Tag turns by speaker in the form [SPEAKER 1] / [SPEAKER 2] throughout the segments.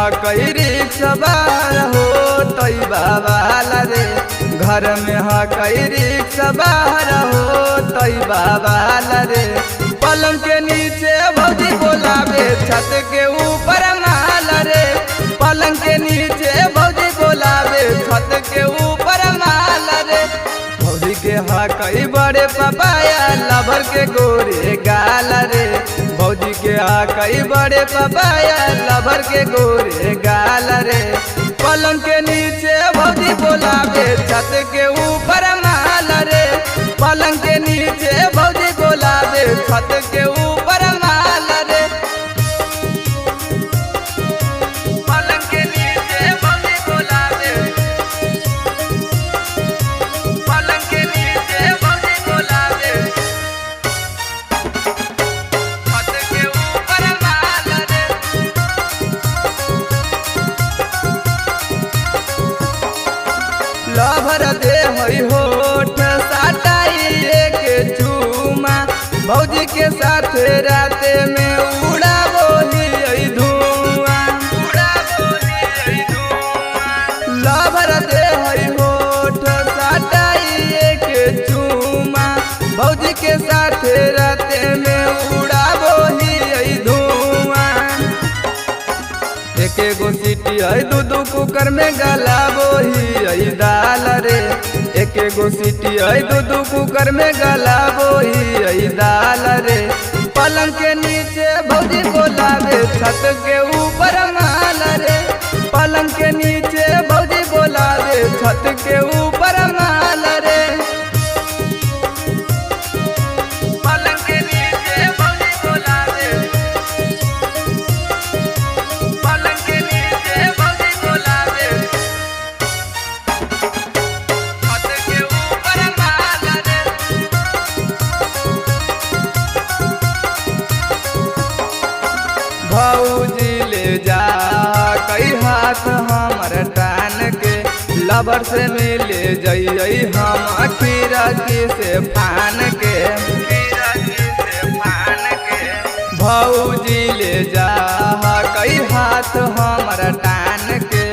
[SPEAKER 1] हकई rickshaw बार हो तई बाबाला रे। घर में हकई रिक्शा बार हो तई बाबाला रे। पलंग के नीचे भौजी बोलावे छत के ऊपर माल रे। पलंग के नीचे भौजी बोलावे छत के ऊपर माल रे। भौजी के हकई बड़े पपाया लभर के गोरे गाल रे। भौजी के हकई बड़े पपाया लभर के गोरे गाल रे। पलंग के नीचे भौजी बोलावे छत के ऊपर माल रे। पलंग के नीचे भौजी बोलावे छत के ऊपर माल रे। पलंग के नीचे भौजी बोलावे, पलंग के नीचे भौजी बोलावे छत के ऊपर माल रे। लभर दे हई होठ साटाई के चूमा, भौजी के साथ राते में उड़ा बोली धुआं। लभर दे हई होठ साटाई के चूमा, भौजी के साथ राते में उड़ा बोली धुआं। एक एगो सीटी है दू दू कुकर में गला बोही है दाल रे। एक एगो सीटी है दू दू कुकर में गला बोही है दाल रे। पलंग के नीचे भौजी बोलावे छत के ऊपर माल रे। पलंग के नीचे भौजी बोलावे छत के ऊपर माल रे। पलंग के नीचे भौजी बोलावे, पलंग के नीचे भौजी बोलावे छत के ऊपर माल रे। भौजी ले जा कई हाथ हमर टान के, लबर से मिले जइयै हम खीरकी से फान के। भौजी ले जा कई हाथ हमर टान के,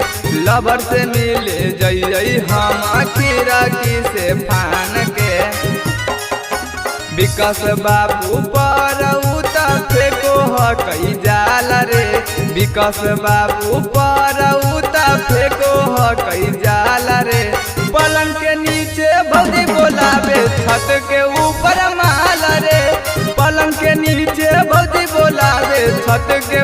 [SPEAKER 1] लबर से मिले जइयै हम खीरकी से फान के। विकास बाबू पर उता फेको हकई जाल रे। विकास बाबू पर उता फेको हकई जाल रे। पलंग के नीचे भौजी बोलावे छत के ऊपर माल रे। पलंग के नीचे भौजी बोलावे छत के